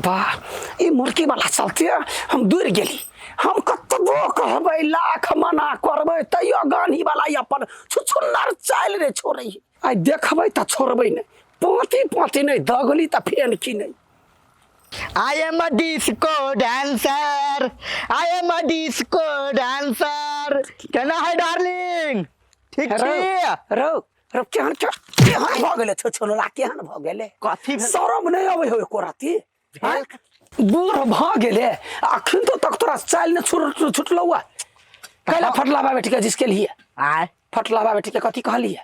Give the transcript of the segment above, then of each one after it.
बाबा ई मुर्गी वाला चलते हम दूर गेली। हम कतबो कहबै, लाख मना करबै, तैयो गानी वाला ई अपन छुछुन्नर चालि रे छोड़ै। आइ देखबै तऽ छोड़बै नहि, पाँति पाँति नहि दगली तऽ फेन की नहि। I am a disco dancer. I am a disco dancer. केना है डार्लिंग? ठीक रौ छी? रौ रौ, केहन केहन भऽ गेलै छुछुनरा, केहन भऽ गेलै? कथी भेल? शरम नहि अबै हो एको रति? आँय? बूढ़ भऽ गेलै, अखन तो तक तोरा चालि नहि छुटलौ आ कैला फटलाबा बेटी के जिसके लिए आय फटलाबा बेटी के कथी कहलिए?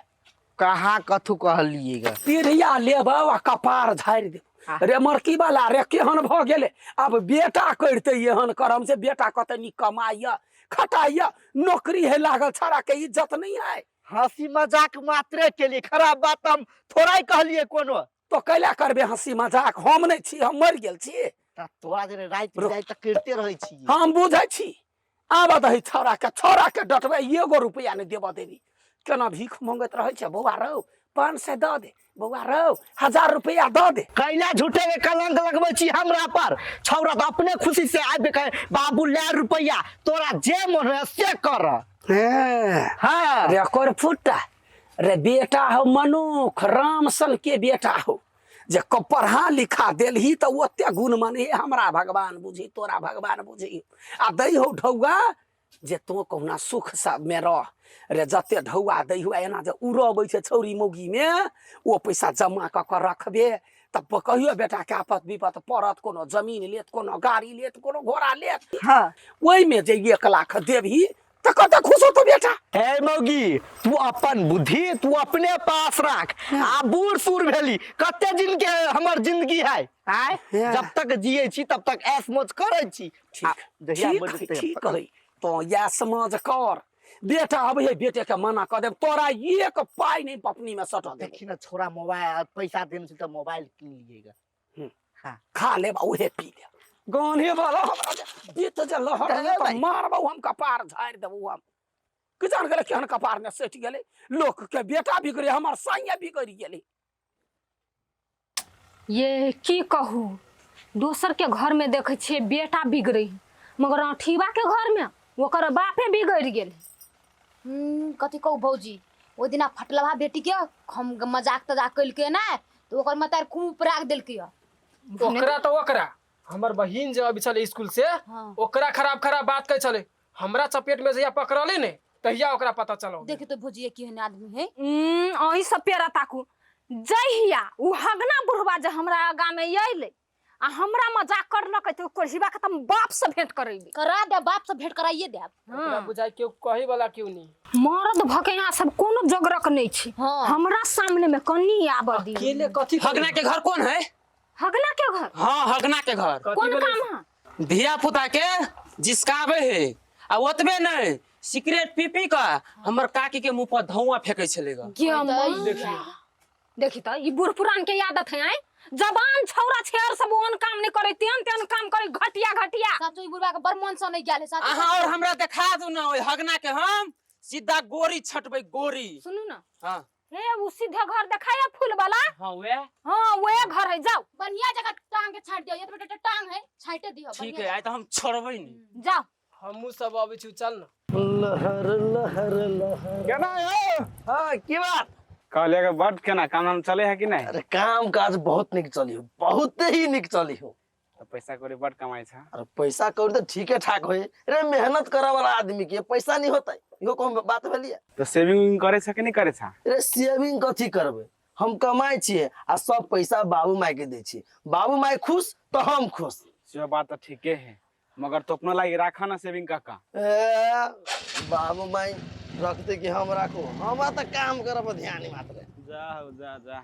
कहाँ कथू कहलिएगा? पीढ़िया लेबौ आ कपार झाड़ि देबौ रे मरकी वाला रे। केहन भऽ गेलै? आब बेटा करितै एहन करम से बेटा कते नीक कमाइया खटाइया, नौकरी है लागल, छाड़ा के इज्जत नहीं है। हंसी मजाक मात्रे के लिए, खराब बात हम थोड़ा ही कहलिए कोनो। तो कैला करबे हंसी मजाक? हम नहीं छी, हम मरि गेल छी। त तोरा जेने राति रुक। जाय त करते रहै छी। हम बुझै छी। आब दही छौड़ा के, छौड़ा के डटबै, एगो रुपया नहि देबऽ देबी। केना भीख मंगैत रहै छै, बौआ रौ 500 दऽ दे, बौआ रौ 1000 रुपया दऽ दे। कैला झूठे के कलंक लगबै छी हमरा पर? छौड़ा त अपने खुशी से आबि के कहे बाबू ले रुपया, तोरा जे मन होय से कर। हे हाँ रे कर फुट्टा रे, बेटा हो मनुख राम सन के बेटा हो जे क पढ़ा लिखा देलही तऽ ओते गुण माने हमरा भगवान बुझी, तोरा भगवान बुझी आ दै हो ढौआ जे तों कहुना सुख सबमे रह रे। जते ढौआ दै हो, एना जे उड़बै छै छौरी मौगीमे, ओ पैसा जमा कऽ कऽ रखबे तब कहियो बेटाके आपत विपत पड़त, कोनो जमीन लेत, कोनो गाड़ी लेत, कोनो घोड़ा लेत। हाँ ओहिमे जे 1 लाख देबही तऽ कते खुश होतो बेटा। हे मौगी, तू अपन बुद्धि तू अपने पास राख। आ बूढ़ सूढ़ भेली, कते दिन के हमर जिंदगी है? आय हाँ। जब तक जिए छी तब तक ऐश मौज करै छी। आ ठीक जहिया ठीक मर है जेतै ठीक है, तो इएह समझ कर। बेटा अबै है, बेटे के मना कऽ देब, तोरा एक पाइ नहि पपनी में सटऽ देब। देखी ना, छोरा मोबाइल पैसा देने छै तऽ मोबाइल कीन लिएगा। हाँ। खा लेब आ उहे पी लेब। गाने वाला हमरा जे बीत जे लहर हे तऽ भाई। मारबौ हम, कपार झाड़ि देबौ हम। कि जान गेलै केहन कपार में सटि गेलै। लोक के बेटा बिगड़े, हमर साइया बिगड़ि गेलै। ये की कहू, दोसर के घर में देखै छियै बेटा बिगड़ै, मगर अठीबा के घर में ओकर बापे बिगड़ि गेल। कथी कहू भौजी, ओहि दिना फटलवा बेटी के हम मजाक तजाक केलकै ने तऽ ओकर मतार खूब उपराग देलकै। ओकरा तऽ ओकरा हमर बहिन जे अबै छलै स्कूल से ओकरा खराब खराब बात कहै छलै। हमरा चपेट में जहिया पकड़ले ने तहिया ओकरा पता चलो। देखी तो भौजी, केहन आदमी है। अहीं सब पेरा ताकू। जहिया उ हगना बुढ़वा जे हमरा आगा में अयलै आ हमरा मजाक करलकै तऽ ओकर हिबा के तऽ हम बाप से भेंट करेबै। करा दे, बाप से भेंट कराइए देब। ओकरा बुझाइ केओ कहे वाला केओ नहीं। मरद भऽ के यहाँ सब कोनो जोगरक नहि छै। हमरा सामने में कनी आबऽ दी। अकेले कथी? हगना के घर कौन है? हगना के घर? हाँ, हगना के घर। कथी कोन भेलै? काम है? धिया पुता के जिसकाबे है आ ओतबे नहीं, सिगरेट पी पी का हमर काकी के मुंह पर धुआं फेंके छले ग। गे अम्मा। देखियौ। देखी तऽ ई बूढ़ पुरान के आदत है। आँय, जवान छौड़ा छेर सब ओहन काम नहीं करे, तेहन तेहन काम करे, घटिया घटिया। साचो ई बुढ़वा के बड़ मन से नहीं गेल है साचो। अहाँ और हमरा देखा दू ना ओहि हगना के, हम सीधा गोरी छटबै गोरी। सुनू ना। हाँ। हे, वो सीधे घर देखाया फूल वाला। हाँ, वह। हाँ, वह घर है, जाओ। बढ़िया जगह टांग के छांट दियो, ये तो बेटा टांग है, छांटे दियो। ठीक है, आइ तो हम छोड़बै नहीं। जाओ। हमहूँ सब अबै छी, चल ना। लहर लहर लहर। केना यौ? हाँ, की बात? कहलियै कि बड केना काम धाम चले है कि नहीं? अरे काम काज बहुत निक चली हो, बहुत ही निक चली हो। तो पैसा कौड़ी बड कमाई छ? अरे पैसा कौड़ी तो ठीके ठाक होए रे, मेहनत करे वाला आदमी के पैसा नहीं होता, इहो कौन बात भेलिए? तो सेविंग उविंग करे छ कि नहीं करे छ? रे सेविंग कथी करबे, हम कमाई छिए आ सब पैसा बाबू माय के दै छिए, बाबू माय खुश तो हम खुश। से बात तो ठीके है, मगर तो अपना लागी राखा ना सेविंग काका। ए, बाबू माई रखते कि हम राखू? हमरा तो काम करे पर ध्यान ही मात्र। जा हो, जा जा।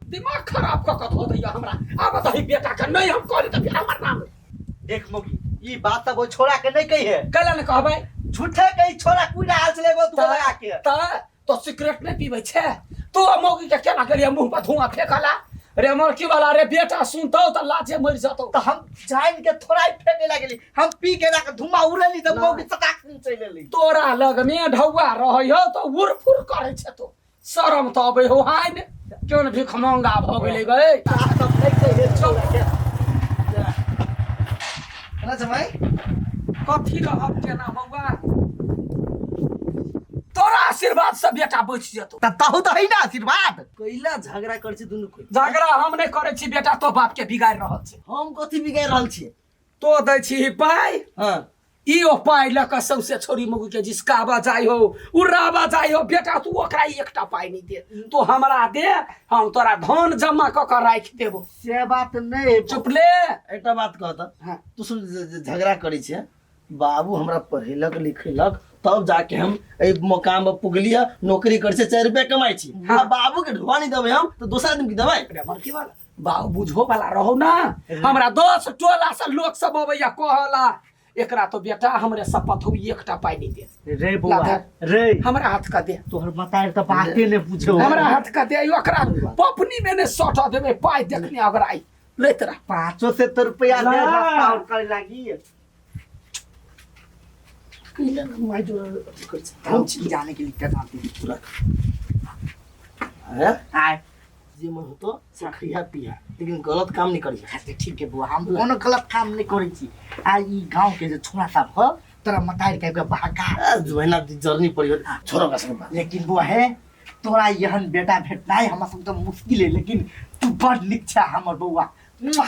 दिमाग खराब कऽ कऽ धो दैया हमरा। आब दही बेटा के नहीं हम कहली तऽ फेर हमर नाम। देख मौगी, ई बात सब वो छोरा के नहीं कही है। कैला ने कहबै? झूठे कही, छोरा कुड़ा आल चले गो तू लगा के। तऽ तो सिगरेट नहीं पीबै छै तो मौगी के केना गेलियै मुंह पर धुआं फेंकला रे मरकी वाला रे? बेटा सुनतौ तऽ लाजे मरि जतौ। तो हम जान के थोड़ा ही फेंके लगली, हम पी के ना धुआं उड़ेली तो मौगी चटाक से चल एली। तोरा लग में ढौआ रहै हो तऽ उड़ फुड़ करै छै तो शरम तऽ अबै हो हाय ने। केहन भिखमंगा भऽ गेलै गै। सब नहीं कही है छोरा के। केना छै माय? कथी रहब केना बौआ, तोरा आशीर्वाद से बेटा बचि जेतौ। त तहु तऽ है ना आशीर्वाद। कैला झगड़ा करै छी दुनू कोइ? झगड़ा हम नहि करै छी बेटा, तो बाप के बिगाड़ि रहल छै। हम कथी बिगाड़ि रहल छियै? तो दै छी पाइ। हाँ। ई ओ पाइ लऽ कऽ सौंसे छोरी मगु के जिसकाबा जाइ हो, उड़ाबा जाइ हो। बेटा तू ओकरा एकटा पाइ नहि दे, तू हमरा दे, हम तोरा धन जमा कऽ कऽ राखि देबो। से बात नहि। चुप ले। एकटा बात कह तऽ। हाँ। तू सब जे झगड़ा करै छै, बाबू हमरा पढ़ेलक लिखेलक तब जाके हम एहि मकाम पर पुगलियै, नौकरी करै छियै, 4 रुपया कमाइ छी। हाँ। आ बाबू के ढोआ नहि देबै हम तऽ दोसर आदमी के देबै? अरे मरकी वाला बाबू बुझो वाला रहो ना। हमरा 10 टोला से लोक सब अबैया कहला, एकरा तो बेटा हमरे शपथ हो एकटा पाइ नहि दे। रे बौआ लाधा। रे हमरा हाथ का दे। तोहर मतार तऽ बाते ने बुझो। हमरा हाथ का दे, ओकरा पपनी में ने सट देबै पाइ देखने अगर आई लेत रह। पाँचो से तो रुपया दे ना। रास्ता और करे लागी। कैला ना माय जो अथी करै छै। हम जाने के लिए क्या जानते हैं? हैं? आय जे मन होतो से खइहा पिहा, लेकिन गलत काम नहीं करिहा। अच्छा ठीक है बुआ, हम कोनो गलत काम नहीं करै छी। आ ई गांव के जे छोरा सब हो तोरा मतार के एगो बहका। आ, जुहैना जरनी पड़ी हो, छोड़ो का संग बात। लेकिन बुआ है तोरा एहन बेटा भेटनाइ हमरा सब तऽ मुश्किल है, लेकिन तू बड़ नीक छै हमर बौआ। मुआ!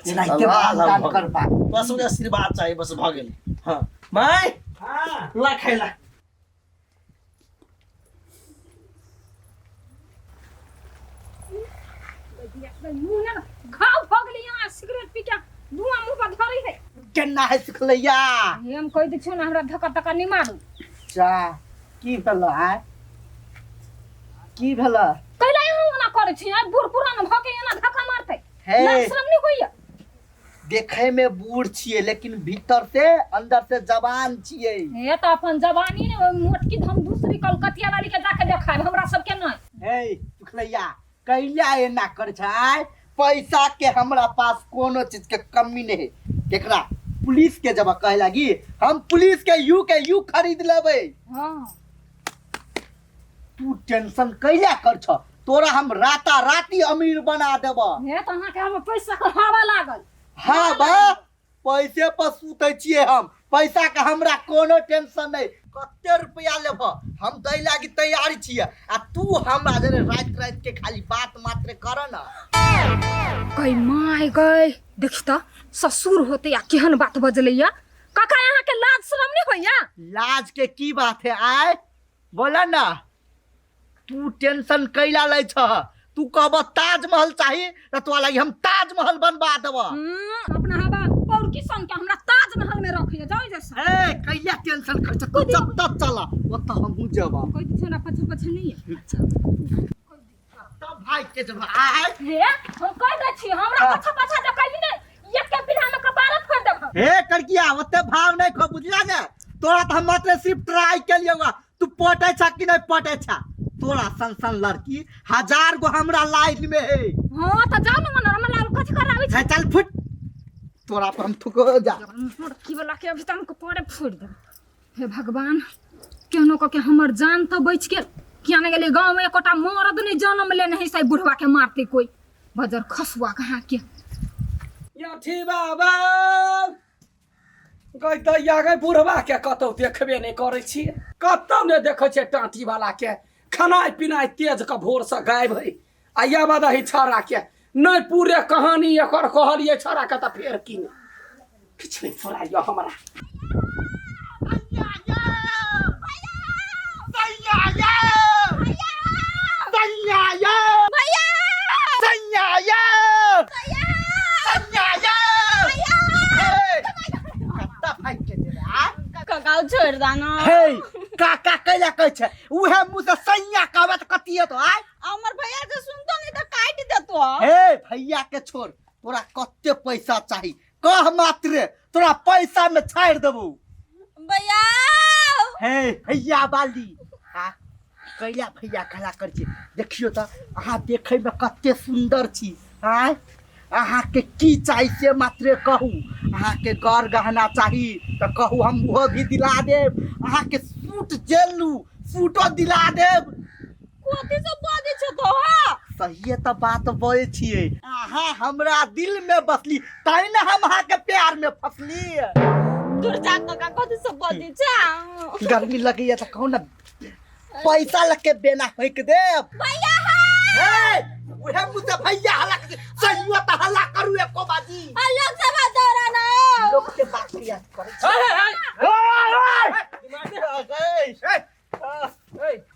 एनाहिते अल्लाह मान दान भऽ कर बा। बस ओकरा आशीर्वाद चाही, बस भऽ गेल। हाँ माय। हाँ। ला खैला। घाव भऽ गेलै यहाँ सिगरेट पी के धुआं मुंह पर धरै है। केना है सिखलैया? हे हम कहि दै छियौ ने, हमरा धक्का तक्का नहि मारू। जा की भेल आय, की भेल? कैला यहाँ ओना करै छी? आइ बूढ़ पुरान भऽ के एना धक्का मारतै? हे। लाज शरम नहि होइया? देखे में बूढ़ छियै लेकिन भीतर से अंदर से जवान छियै। हे तऽ अपन जवानी ने ओहि मोटकी हम दूसरी कलकतिया वाली के जाके देखायब, हमरा सबके नहि। हे सुखलैया कैला एना कर छै? पैसा के हमरा पास कोनो चीज के कमी नहीं है। केकरा? पुलिस के जब कहे लागी हम पुलिस के you के you खरीद लेबै। हाँ। तू टेंशन कैला कर छ, तोरा हम राता राती अमीर बना देब। हे तऽ अहाँके हम पैसा के हवा लागल। हाँ बा, पैसे पर सुतै छियै हम, पैसा के हमरा कोनो टेंशन नहीं। कते रुपया लेब हम दै लागी तैयार छियै, आ तू हमरा जरे राति राति के खाली बात मात्र कर ना। गई my गई, देखी तऽ ससुर होते आ केहन बात बजलैया। काका अहाँ के लाज शरम नहीं होइया? लाज के की बात है आय, बोला ना। तू टेंशन कैला लै छह? तू कहब ताजमहल चाही तऽ तोरा लागी हम ताजमहल बनवा देब। अपना हवा और किसान के हमरा ताजमहल में रखिए जाओ जैसा। ए कैला टेंशन कर छ तू, जब तक चल ओतऽ हमहूँ जेब। कोई दिछो ना पछे पछे नहीं है। तब भाई के जब आय। हे हम कह दै छी हमरा हाँ। पछा पछा जे कहली ने एक के पीढ़ा में कपार फोड़ देब हम। हे करकिया ओते भाव नहीं खो, बुझला ने? तोरा तऽ हम मात्र सिर्फ ट्राई के लिए हुआ, तू पटे छा कि नहीं पटे छा? तोरा सन सन लड़की 1000 गो हमरा लाइन में है। हां तऽ जाउ ने मन हमरा लाल कथि कराबै छै? चल फुट, तोरा पर हम थुको जा। लड़की वाला के अभी तक हमको परे फोड़ देब। हे भगवान, केहनो कऽ के हमर जान तऽ बचि गेल। किया ने गेलै गाँव में एकोटा मरद नहि जन्म लेने है, से बुढ़वा के मारते कोई बजर खसुआ कहाँ के। यठी बाबा गई दैया गई, बुढ़वा के कतौ देखबे नहि करै छियै, कतौ नहि देखै छियै टाँटी वाला के। खेनाइ पिनाइ तेज के भोर से गायब है। आ या दही छौड़ा के नहि पूरे कहानी एकर कहलियै छौड़ा के तऽ फेर की नहि किछु नहि फुराइया हमरा। काका छोड़ दाना। हे काका कैला कहै छै? उहे मुँह से सैया कहबै तऽ कथी हेतौ आय? हमर भैया जे सुनतो नहीं तऽ काटि देतो। हे भैया के छोड़, तोरा कते पैसा चाही कह मात्र, तोरा पैसा में छाड़ि देबौ। भैया हे भैया बाली आ कैला भैया कहला कर छी? देखियो तऽ अहाँ देखै में कते सुंदर छी आय। अहाँके की चाही से मात्रे कहू। अहाँके गर गहना चाही तऽ कहू, हम ओहो भी दिला देब। अहाँके सूट जेलू सूटो दिला देब। कथी सब बाजै छौ तो? सहिए तऽ बात बजै छियै। अहाँ हमरा दिल में बसली तै ने हम अहाँ के प्यार में फसली। दूर जा काका, कथी सब बजै छै? गर्मी लगैया तऽ कहू ने पैसा लग के बेना फेंक देब। भैया हे, उहे मुँह से भैया हल्ला कर, सहियो तऽ हल्ला करू एको बाजी। आ लोग सब दौड़ा ना लोग के बात के याद करै छी।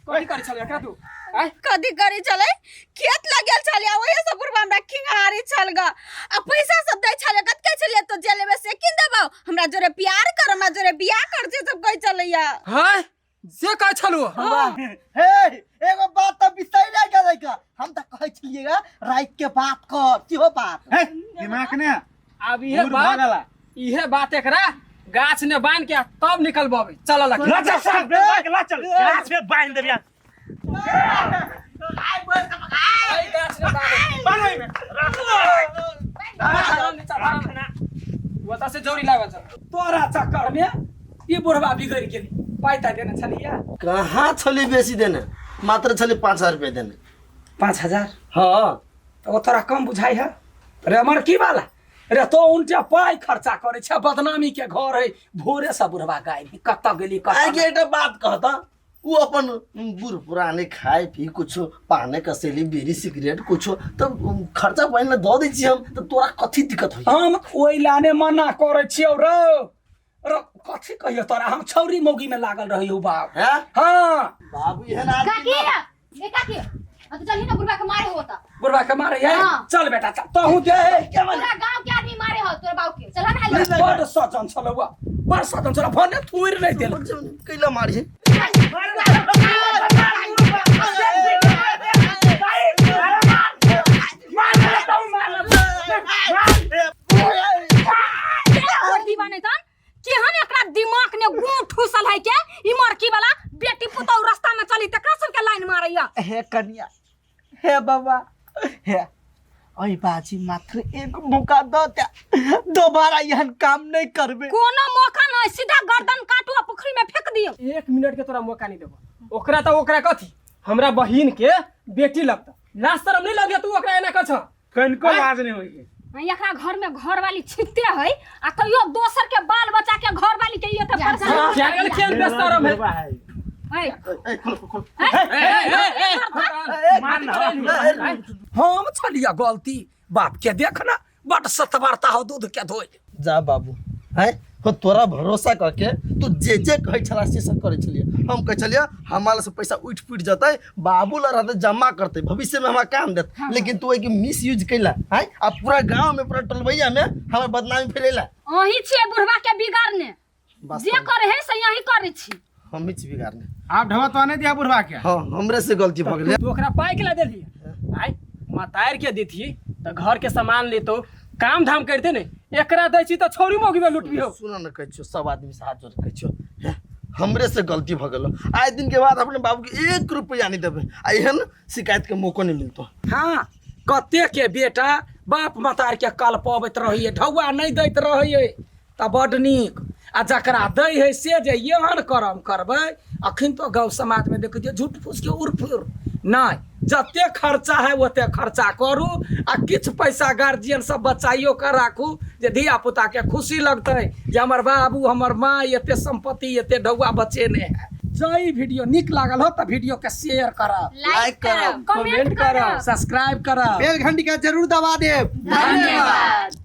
कथी करै छलै एकरा तू? आय कथी करै छलै? खेत लगेल छलै, ओहे सब बुढ़बा हमरा खिंगारी छल ग, आ पैसा सब दै छलै। कत कहै छलै तो जे लेबै से कीन देबौ, हमरा जोरे प्यार कर, हमरा जोरे बियाह कर, से सब कहै छलैया। हाय जे कहै छलू। हे, एगो बात तऽ बिसरि गेलै ग, हम तऽ कहै छलियै ग राति के बात कर सेहो बात। हे, दिमाग ने आब इहे बूढ़ भऽ बात गेला। इहे बात एकरा गाछ ने बांध के तब निकलबे चल लग। ला चल साहब, ला चल गाछ में बांध देबिया। गाछ ने बांध बांध ओहिमे। ओतऽ से जौरी लागल छल। तोरा चक्कर में ई बुढ़वा बिगड़ गेली। पाइ ताइ देने छलियै? कहाँ छली बेसी देने, मात्र छली 5000 रुपया देने। 5000? हाँ। तऽ ओ तोरा कम बुझाइ है रे अमर की वाला रे? तो उनटे पाइ खर्चा करै छै, बदनामी के घर है। भोरे से बुढ़वा गायब है, कतऽ गेली कतऽ आगे एकटा बात कहता, वो अपन बूढ़ पुराने खाए पी कुछो पाने कसेली बीड़ी सिगरेट कुछो तो खर्चा पानी ला दऽ दै छियै हम, तऽ तोरा कथी दिक्कत होइया? हम ओहि लाने मना करै छियौ रौ। रो कथी कहियो तोरा, हम छौरी मौगी में लागल रहियो बाप। हैं? हाँ बाबू एहन आदमी काकी ए काकी, आ तो चलही ना बुढ़वा के मारे होता। बुढ़वा के मारे है? हाँ। चल बेटा चल, तहु दे। पूरा गांव के आदमी मारे हो तोर बाप के, चल ना हाल। बड़ सजन छलौआ, बड़ सजन छलौ, भने थुरि नहि देलक। कैला मारी? दीवाने तन केहन एकरा दिमाग ने गुं ठूसल है के ई मरकी वाला बेटी पुतौ रास्ता में चली तकरा सबके लाइन मारैया। हे कन्या, हे बाबा, हे ओहि बाजी मात्र एक मौका दऽ दे, दोबारा एहन काम नहीं करबे। कोनो मौका नहीं, सीधा गर्दन काटू आ पोखरी में फेंक दियो। 1 मिनट के तोरा मौका नहीं देबो। ओकरा तऽ ओकरा कथी, हमरा बहिन के बेटी लगता, लाज शरम नहीं लगे तू ओकरा एना कछ? कनिको लाज नहीं होई। एकरा घर में घर वाली छिपते है आ तैयो दोसर के बाल बच्चा के घर वाली के ये त परेशान। क्या गेल केन बेशरम है? है। हम छलिया गलती बाप के देखना बड सतवार्ता हो दूध के धोइ। जा बाबू है हो तोरा भरोसा करके तू जे जे कहै छला से सब करै छलियै। हम कहै छलियै हमारा से पैसा उठि पुटि जतै, बाबू ला रहतै जमा करतै, भविष्य में हमरा काम देत। हाँ। लेकिन तू एहिके मिस यूज कैला है आ पूरा गांव में पूरा टोलबैया में हमर बदनामी फैलेला। अहीं छियै बुढ़वा के बिगाड़ने, बस जे करे है से यही करै छी। हम ही छी बिगाड़ने। आप ढवा तो नहीं दिया बुढ़वा के? हाँ, हमरे से गलती भऽ गेलै। तू ओकरा पाइ के ला देलही? आइ मतार के देथी तऽ घर के सामान लेतो, काम धाम करते ने, एकरा दै छी तऽ छौरी मौगी में लुटबी हो। सुन न कहै छियौ, सब आदमी से हाथ जोड़ कहै छियौ, हे, हमरे से गलती भऽ गेलो। आइ दिन के बाद अपने बाबू के 1 रुपया नहीं देबै आ एहन शिकायत के मौको नहीं मिलतो। हाँ, कते के बेटा बाप मतार के कल पबैत रहैये, ढौआ नहीं दैत रहैये तऽ बड नीक, आ जकरा दै है से जे एहन करम करबै। अखन तो गाँव समाज में देखै छियै झूठ फूस के उड़ फुर नहीं, जते खर्चा है ओते खर्चा करू आ किछु पैसा गार्जियन सब बचाइयो के राखू जे धिया पुता के खुशी लगतै जे हमर बाबू हमर माँ एते संपत्ति एते ढौआ बचेने है। जँ ई वीडियो नीक लागल हो तऽ वीडियो के शेयर करब, लाइक करब, कमेंट करब, सब्सक्राइब करब, बेल घंटी के जरूर दबा देब। धन्यवाद।